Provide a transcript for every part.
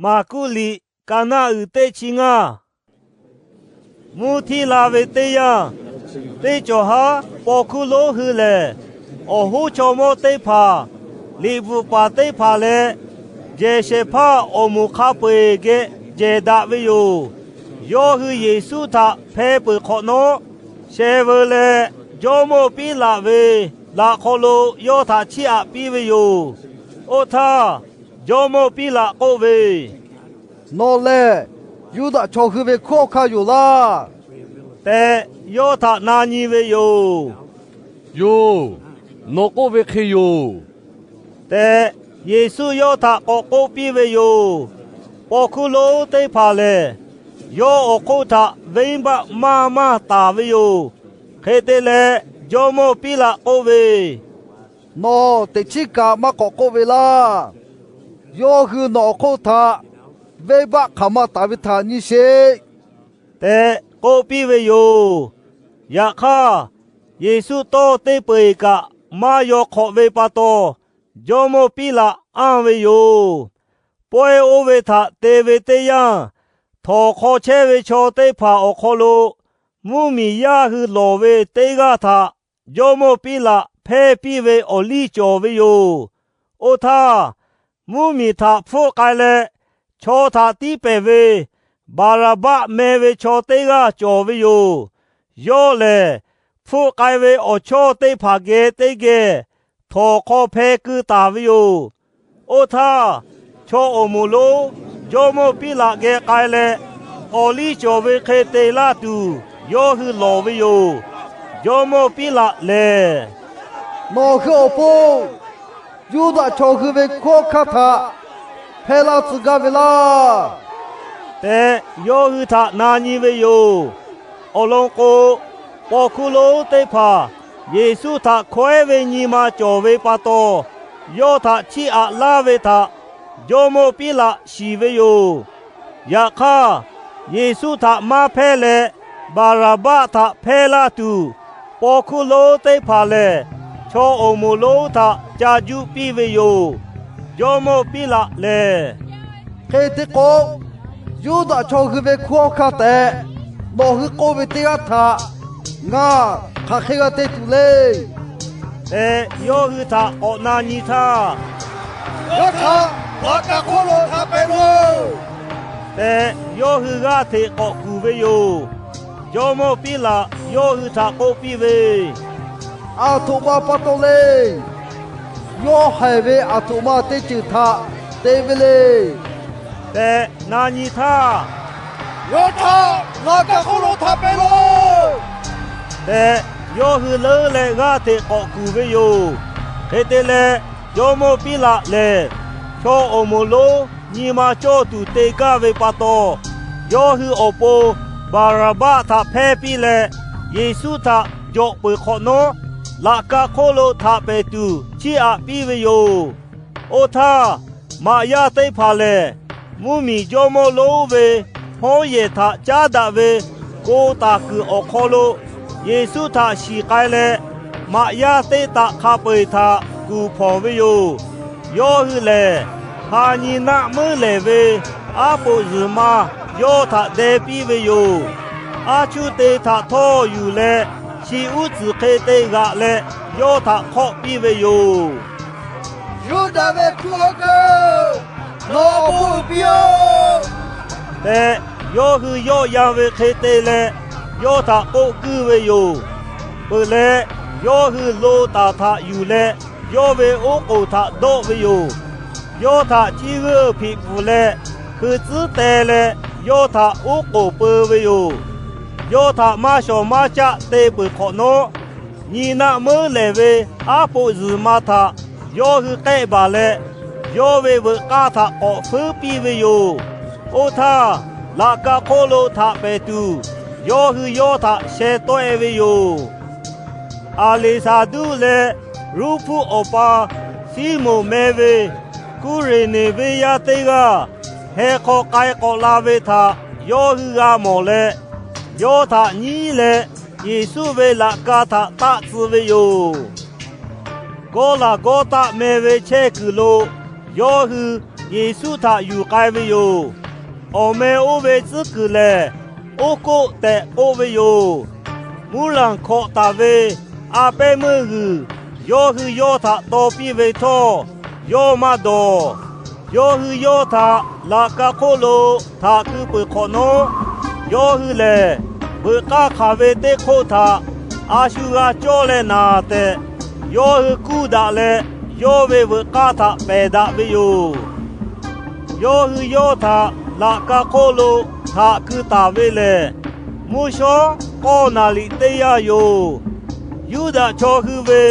Maˍkuˆ liꞈ Kaˍnaˆ uiˍ teˇ chi ngaˇ. Mvuhˇ htiˇ la ve teˇ yanˇ, teˇ cawˬ haˉ paw hkuˇ lonˉ hui lehˬ, awˬ hoˉ chaw mawˇ teˇ hpaˍ, liꞈ bvuhꞈ paˍ teˇ hpaˍ leh, jehˬ shehˍ hpaˇ awˬ moˍ hk'a peu-eˬ geh jehˬ daꞈ ve yoˬ. Yawˇ hui Yeˍsuˆ htaꞈ hpeh peuˬ hk'awꞈ nawˉ, sheh veu leh Jawˇmawˇ Piˉlaꞈ ve laꞈ hk'aw lo yawˇ htaꞈ chiˇ aꞈ piˇ ve yoˬ. Oˇ htaˇ, Jawˇmawˇ Piˉlaꞈ k'oˆ ve, Nawˬ lehˬ Yuˇdaꞈ chaw hui ve hkunˉ hawˉ hkanˇ yoˬ laˇ tehꞈ, yawˇ htaꞈ na nyi ve yoˬ. Yoˬ, nawˬ k'oˆ ve hk'e yoˬ tehꞈ, Yeˍsuˆ yawˇ htaꞈ k'awꞈ k'oˆ piˇ ve yoˬ. Paw hkuˇ lonˉ teˇ hpaˍ lehˬ, yawˇ awˬ hk'oˆ htaꞈ venˇbaˆ maˇ maˇ taˍ ve yoˬ. Hk'e te leh, Jawˇmawˇ Piˉlaꞈ k'oˆ ve, Nawˬ teꞈ chiˉ kaꞈ maˇ k'awꞈ k'oˆ ve laˇ. Yawˇ hui nawˬ awˬ hk'oˆ htaꞈ venˇbaˆ hk'aˬ ma taˍ ve htaꞈ nyi sheˍ tehꞈ k'oˆ piˇ ve yoˬ. Yaꞈ hk'aˇ, Yeˍsuˆ tawˇ teˇ peu-eˬ kaꞈ maˇ yaw hk'awꞈ ve pa taw, Jawˇmawˇ Piˉlaꞈ anˇ ve yoˬ. Pawehˇ oˇ ve htaꞈ te ve teˇ yanˇ, htawnˍ hk'aw chehˇ ve chaw teˇ hpaˍ awˬ hk'aw lo mvuhˇmiˬ yaˇ hui lawˬ ve teˇ g'aˇ htaꞈ Jawˇmawˇ Piˉlaꞈ hpehˇ piˇ ve awˬ liˇ cawˬ ve yoˬ. Oˇ htaˇ, mvuhˇmiˬ htaꞈ hpfuhˆ k'ai leh, chaw htaꞈ tiˉ pehˍ ve Baˍraˍbaˆ meh ve chaw teˇ g'aˇ cawˬ ve yoˬ. Yawˇ lehˬ, hpfuhˆ k'ai ve awˬ chawˇ teˇ hpaˍ geh teˇ geh htawnˍ hk'aw hpeh keu taˍ ve yoˬ. Oˇ htaˇ, chaw awˬ moˍ lonˉ Jawˇmawˇ Piˉlaꞈ geh k'ai leh, awˬ liˇ cawˬ ve hk'e te laˇ tuˬ yawˇ hui lawˬ ve yoˬ. Jawˇmawˇ Piˉlaꞈ lehˬ, Nawˬ hui awˬ pon Yuˇdaꞈ chaw hui ve hkunˉ hawˉ hkanˇ htaꞈ hpehˇ laˇ tcuh gaˇ ve laˇ tehꞈ, yawˇ hui htaꞈ na nyi ve yoˬ. Awˬ lawn k'o, paw hkuˇ lonˉ teˇ hpaˍ Yeˍsuˆ htaꞈ hkawehˉ ve nyi ma cawˬ ve pa taw, yawˇ htaꞈ chiˇ aꞈ laˇ ve htaꞈ Jawˇmawˇ Piˉlaꞈ shiˍ ve yoˬ. Yaꞈ hk'aˇ, Yeˍsuˆ htaꞈ maˇ hpehˇ leh, Baˍraˍbaˆ htaꞈ hpehˇ laˇ tuˬ, paw hkuˇ lonˉ teˇ hpaˍ lehˬ, chaw awˬ moˍ lonˉ htaꞈ ca juˆ piˇ ve yoˬ. Jawˇmawˇ Piˉlaꞈ lehˬ, Hk'e te k'o, Yuˇdaꞈ chaw hui ve hkunˉ hawˉ hkanˇ tehꞈ nawˬ hui k'oˆ ve teˇ g'aˇ htaꞈ ngaˬ hk'aˬ hk'e g'a te tuˬ le tehꞈ, yawˇ hui htaꞈ k'awꞈ na nyi htaˇ, Yawˇ htaꞈ laꞈ ka hk'oˆ lo htaꞈ pehˍ loˬ tehꞈ, yawˇ hui g'aˇ hteꞈ k'awꞈ kuˬ ve yoˬ. Jawˇmawˇ Piˉlaꞈ yawˇ hui htaꞈ k'oˆ piˇ ve, Aˬ htoꞈ ma pa taw le. Yawˇ haiˬ ve aˬ htoꞈ ma teˇ ceuˬ htaꞈ te ve le tehꞈ na nyi htaˇ, Yawˇ htaꞈ laꞈ ka hk'oˆ lo htaꞈ pehˍ loˬ tehꞈ, yawˇ hui leuˉ leh g'aˇ hteꞈ k'awꞈ kuˬ ve yoˬ. Hk'e te leh, jawˇmawˇ Piˉlaꞈ lehˬ, chaw awˬ moˍ lonˉ nyi ma cawˇ tuˬ te gaˇ ve pa taw, yawˇ hui awˬ pon Baˍraˍbaˆ htaꞈ hpehˇ piˇ leh, Yeˍsuˆ htaꞈ jawꞈ peuˬ hk'awꞈ nawˉ, laꞈ ka hk'oˆ lo htaꞈ pehˍ tuˬ chiˇ aꞈ piˇ ve yoˬ. Oˇ htaˇ, maꞈ yaˇ teˇ hpaˍ lehˬ, mvuhˇmiˬ jawˇmawˇ lonˉ ve hawˉ yehˬ htaꞈ caˉ daꞈ ve ko taˍ kuiˬ awˬ hk'aw lo Yeˍsuˆ htaꞈ shiˍ k'ai leh, maꞈ yaˇ teˇ taꞈ hk'a peu-eˬ htaꞈ kuˬ hpawnˬ ve yoˬ. Yawˇ hui lehˬ, ha nyi naˆ meuˉ lehˍ ve aˉ poꞈ zuhˬ ma yawˇ htaꞈ deh piˇ ve yoˬ. Aˉ chuˇ te htaꞈ htawˇ yuˬ leh, chi uˉ tcuhˍ hk'e te g'aꞈ leh yawˇ htaꞈ hk'awˆ piˇ ve yoˬ. Yuˇdaꞈ ve hkunˉ hawˉ hkanˇ, nawˬ awˬ pon uiˍ piˇ-oˆ tehꞈ, yawˇ hui yawˆ yan ve hk'e te leh yawˇ htaꞈ k'oˆ guiˇ ve yoˬ. Peuˬ leh, yawˇ hui lo taˍ htaꞈ yuˬ leh, yawˇ ve oˉ k'oˍ htaꞈ dawˆ ve yoˬ. Yawˇ htaꞈ ciˇ g'euˆ hpiꞈ pfuhˍ leh, hkui tcuhˉ teh leh yawˇ htaꞈ oˉ k'oˍ peu ve yoˬ. Yawˇ htaꞈ maˇ shawˍ maˇ caˆ te peuˬ hk'awꞈ nawˉ, nyi naˆ meuˉ lehˍ ve aˉ poꞈ zuhˬ ma htaꞈ yawˇ hui k'ehˆ baˬ leh, yawˇ ve veuꞈ k'aˇ htaꞈ k'awꞈ fuiˉ piˇ ve yoˬ. Oˇ htaˇ, laꞈ ka hk'oˆ lo htaꞈ pehˍ tuˬ, yawˇ hui yawˇ htaꞈ sheh tawˆ-e ve yoˬ. Aˍleˍsaˍduˆ leh Ruˇhpuˆ awˬ pa Siˉmonˍ meh ve Kuˇreˍneˍ venˇ yaˇ teˇ g'aˇ heh hk'aw k'ai k'awꞈ la ve htaꞈ yawˇ hui g'a mawˬ leh, yawˇ htaꞈ nyiˉ leh Yeˍsuˆ ve laꞈ ka htaꞈ taˆ tcuh ve yoˬ. Gawˇlaˍgawˇtaˆ meh ve chehˇ kuiˬ lo yawˇ hui Yeˍsuˆ htaꞈ yuˬ k'ai ve yoˬ. Awˬ meh oˇ ve tcuhˉ kuiˬ lehˬ, Oˉ k'oˆ tehꞈ k'oˆ ve yoˬ. Muˉ laˬ hkawꞈ taˍ ve a pehˉ meuˇ g'uiˬ yawˇ hui yawˇ htaꞈ taw piˇ ve htawˇ, yawˇ maˇ dawˬ. Yawˇ hui yawˇ htaꞈ laꞈ ka hk'oˆ lo htaꞈ keu peuˬ hk'awꞈ nawˉ, yawˇ hui lehˬ, veuꞈ k'aˇ hk'aˬ ve teˇ hk'oˆ htaꞈ a shu g'a cawˇ leh naˍ tehꞈ, yawˇ hui kuˇ daꞈ leh, yawˇ ve veuꞈ k'aˇ htaꞈ pehˬ daꞈ ve yoˬ. Yawˇ hui yawˇ htaꞈ laꞈ ka hk'oˆ lo htaꞈ keu taˍ ve lehˬ, mvuhˇ shawˉ k'awˇ naˍ riꞈ teˇ yanˇ yoˬ. Yuˇdaꞈ chaw hui ve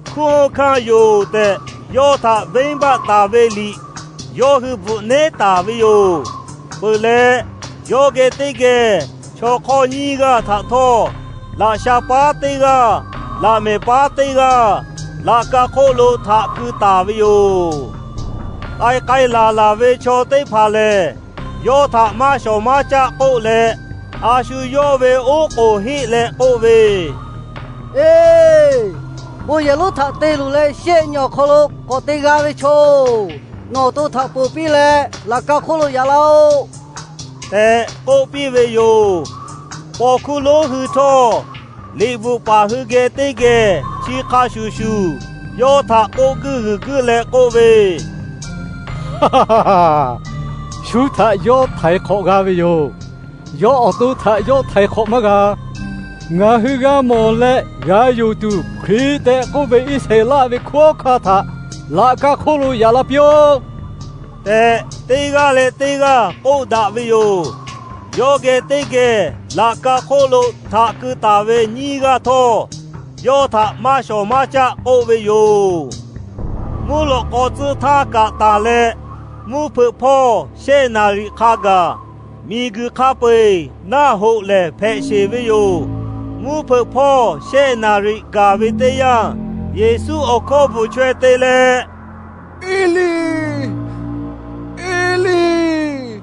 hkunˉ hawˉ hkanˇ yoˬ tehꞈ, yawˇ htaꞈ venˇbaˆ taˍ ve liꞈ yawˇ hui bvuhꞈ nehˉ taˍ ve yoˬ. Peuˬ leh, yawˇ geh teˇ geh chaw hk'awˇ nyiˇ g'aˇ htaꞈ htawˇ, laꞈ sha paˉ teˇ g'aˇ, laꞈ mehˍ paˉ teˇ g'aˇ, laꞈ ka hk'oˆ lo htaꞈ keu taˍ ve yoˬ. K'ai k'ai laˬ laˬ ve chaw teˇ hpaˍ lehˬ, yawˇ htaꞈ maˇ shawˍ maˇ caˆ k'oˆ leh, a shu yawˇ ve oˉ k'oˍ heˆ leh k'oˆ ve, Eˬ, bon yehˬ lonˉ htaꞈ te luˬ leh shehˆ nyi awˬ hk'aw lo k'awꞈ te g'a ve chaw-oˬ, nawˬ awˬ to htaꞈ ponˬ piˇ leh laꞈ ka hk'oˆ lo yaꞈ laˇ-oˆ, tehꞈ k'oˆ piˇ ve yoˬ. Paw hkuˇ lonˉ hui htawˇ, liꞈ bvuhꞈ paˍ hui geh teˇ geh chi hk'a shuˍ shuˍ, yawˇ htaꞈ k'oˆ guiˇ g'uiˬ guiˇ leh k'oˆ ve, Shu htaꞈ yawˇ htaiˍ hk'awꞈ g'a ve yoˬ. Yawˇ awˬ to htaꞈ yawˇ htaiˍ hk'awꞈ maˇ g'a. Ngaˬ hui g'a mawˬ leh g'a yonˍ tuˬ, Hkriꞈ tehꞈ k'oˆ ve Iˉsaˍreˍlaˆ ve hkunˉ hawˉ hkanˇ htaꞈ laꞈ ka hk'oˆ lo yaꞈ la piˇ-oˆ, tehꞈ, teˇ g'aˇ leh teˇ g'aˇ k'oˆ daꞈ ve yoˬ. Yawˇ geh teˇ geh laꞈ ka hk'oˆ lo htaꞈ keu taˍ ve nyiˇ g'aˇ htawˇ, yawˇ htaꞈ maˇ shawˍ maˇ caˆ k'oˆ ve yoˬ. Mvuhˇ lawꞈ k'aw tcuhˇ htaˇ kaꞈ tanˬ leh, mvuhˇ hpeuꞈ hpawˇ shehˆ naˍ riˍ hk'a gaˬ, miˬguiˬ hk'a peu-eˬ naˆ hoꞈ lehˬ hpehꞈ sheˬ ve yoˬ. Mvuhˇ hpeuꞈ hpawˇ shehˆ naˍ riˍ gaˬ ve teˇ yanˇ, Yeˍsuˆ awˬ hkawˇ bvuhˬ chaweh te leh, Eˇliˇ, Eˇliˇ,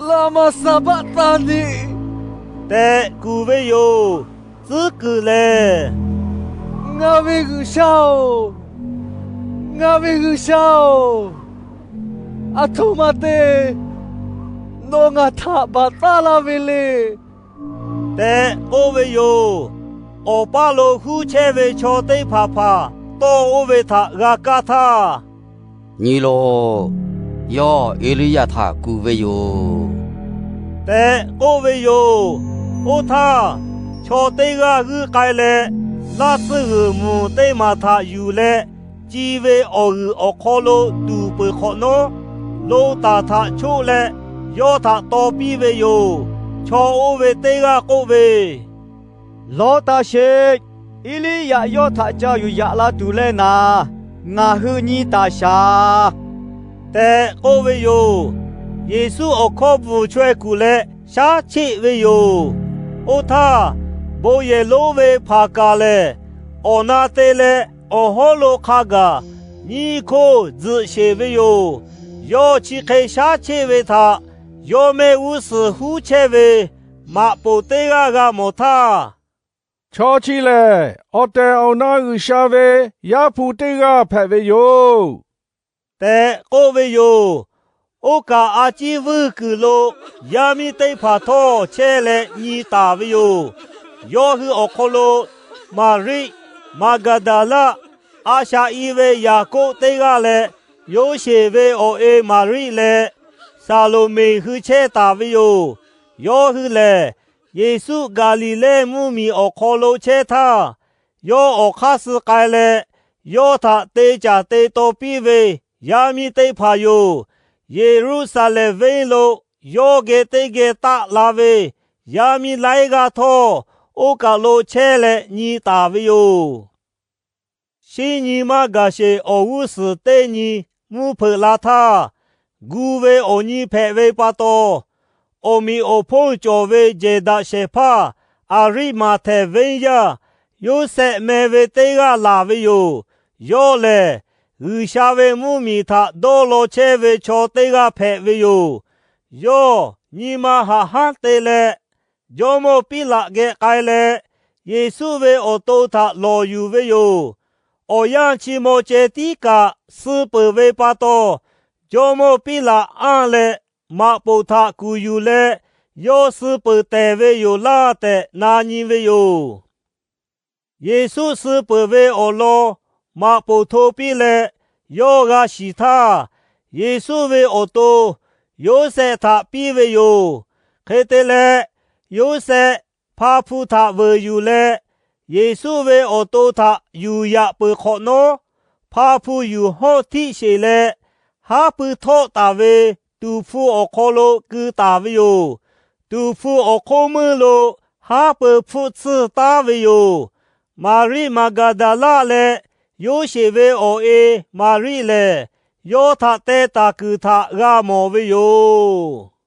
laˍ maˍ saˍ baˆtaˍniˆ tehꞈ kuˬ ve yoˬ. Tcuhˉ kuiˬ lehˬ, Ngaˬ ve G'uiˬsha-oˬ, ngaˬ ve G'uiˬsha-oˬ, aˬ htoꞈ ma te nawˬ ngaˬ htaꞈ baˬ taˉ laˇ ve le tehꞈ k'oˆ ve yoˬ. Awˬ paˇ lo huˉ chehˇ ve chaw teˇ hpaˍ hpaˍ tawˇ oˇ ve htaꞈ g'a kaˇ htaˇ, Nyi loˬ, yawˇ Eˇliˇyaꞈ htaꞈ kuˬ ve yoˬ tehꞈ k'oˆ ve yoˬ. Oˇ htaˇ, chaw teˇ g'aˇ g'uiˇ k'ai leh, laˇ tsuhˇ g'uiˬ mvuhˬ teˇ maˬ htaꞈ yuˬ leh, ci ve awˬ g'uiˬ awˬ hk'aw lo tuˍ peuˬ hk'awꞈ nawˉ, lo taˍ htaꞈ choˆ leh yawˇ htaꞈ taw piˇ ve yoˬ. Chaw oˇ ve teˇ g'aˇ k'oˆ ve, Lawˬ taˍ sheˍ. Eˇliˇyaꞈ yawˇ htaꞈ ca yuˬ yaꞈ la tuˬ leh naˍ, ngaˬ hui nyi taˍ shaˍ tehꞈ k'oˆ ve yoˬ. Yeˍsuˆ awˬ hkawˇ bvuhˬ chaweh kuˬ leh shaˉ cheˆ ve yoˬ. Oˇ htaˇ, bon yehˬ lonˉ ve hpaˍ kaˍ lehˬ, awˬ na te leh awˬ hawˉ lo hk'a gaˬ nyiˇ hkoˇ tzuhꞈ sheˬ ve yoˬ. Yawˇ chi hk'e shaˉ cheˆ ve htaꞈ yawˇ mehˆ g'uˇ suhˍ huˉ chehˇ ve maꞈ poˍ teˇ g'aˇ g'a mawˬ htaˇ, Chaw chi lehˬ, awˬ tehˬ awˬ na G'uiˬsha ve Yaˇ hpu teˇ g'aˇ hpehꞈ ve yoˬ tehꞈ k'oˆ ve yoˬ. Oˇ kaˬ a ciˉ vuiˇ kuiˬ lo yaˇ miˇ teˇ hpaˍ htawˇ chehˇ leh nyi taˍ ve yoˬ. Yawˇ hui awˬ hk'aw lo Maˍriˆ, Maˍgaˍdaˍlaˆ, a shaꞈ i ve Yaˍkoˆ teˇ g'aˇ leh Yoˇseˍ ve awˬ e Maˍriˆ leh Saˍloˍmeˍ hui chehˇ taˍ ve yoˬ. Yawˇ hui lehˬ, Yeˍsuˆ Gaˍliˍlehˇ mvuhˇmiˬ awˬ hk'aw lo chehˇ htaˇ, yawˇ awˬ hk'aˇ suh k'ai leh, yawˇ htaꞈ te caˍ te taw piˇ ve yaˇ miˇ teˇ hpaˍ yoˬ. Yeˍruˆsaˍlehnˍ venˇ lo yawˇ geh teˇ geh taˆ la ve yaˇ miˇ laiˉ g'aˇ htawˇ, oˇ kaˬ lo chehˇ leh nyi taˍ ve yoˬ. Shinˉ nyi maˇ gaˬ sheˍ awˬ g'uˇ suhˍ teˇ nyi mvuhˇ hpeuꞈ la htaˇ, gu ve awˬ nyi hpehꞈ ve pa taw, awˬ meꞈ awˬ hponˇ cawˬ ve jehˬ daꞈ shehˍ hpaˇ Aˍriˆmaꞈhtehˍ venˇ yaˇ Yoˇsehꞈ meh ve teˇ g'aˇ laˬ ve yoˬ. Yawˇ lehˬ, G'uiˬsha ve mvuhˇmiˬ htaꞈ dawˇ law chehˇ ve chaw teˇ g'aˇ hpehꞈ ve yoˬ. Yawˇ nyi ma haꞈ hanˉ te leh, jawˇmawˇ Piˉlaꞈ geh k'ai leh, Yeˍsuˆ ve awˬ to htaꞈ lawˬ yuˬ ve yoˬ. Awˬ yanˇ chi maw ceh tiˉ kaꞈ suh peuˬ ve pa taw, jawˇmawˇ Piˉlaꞈ anˇ leh maꞈ poˍ htaꞈ kuˬ yuˬ leh yawˇ suh peuˬ tehˬ ve yoˬ laˇ tehꞈ na nyi ve yoˬ. Yeˍsuˆ suh peuˬ ve awˬ lawn maꞈ poˍ hto piˇ leh yawˇ g'a shiˍ htaˇ, Yeˍsuˆ ve awˬ to Yoˇsehꞈ htaꞈ piˇ ve yoˬ. Hk'e te leh, Yoˇsehꞈ hpa hpu htaꞈ veuˬ yuˬ leh, Yeˍsuˆ ve awˬ to htaꞈ yuˬ yaꞈ peuˬ hk'awꞈ nawˉ, hpa hpu yuˬ hawˇ htiˆ sheˬ leh, haˉ pui htawˆ taˍ ve tuˍ hpfuh awˬ hk'aw lo keu taˍ ve yoˬ. Tuˍ hpfuh awˬ hk'oˆ meuˇ lo haˉ pui hpfuhˆ tsuhˇ taˉ ve yoˬ. Maˍriˆ Maˍgaˍdaˍlaˆ leh Yoˇsehꞈ ve awˬ e Maˍriˆ lehˬ, yawˇ htaꞈ teh taˍ kuiˬ htaꞈ g'a mawˬ ve yoˬ.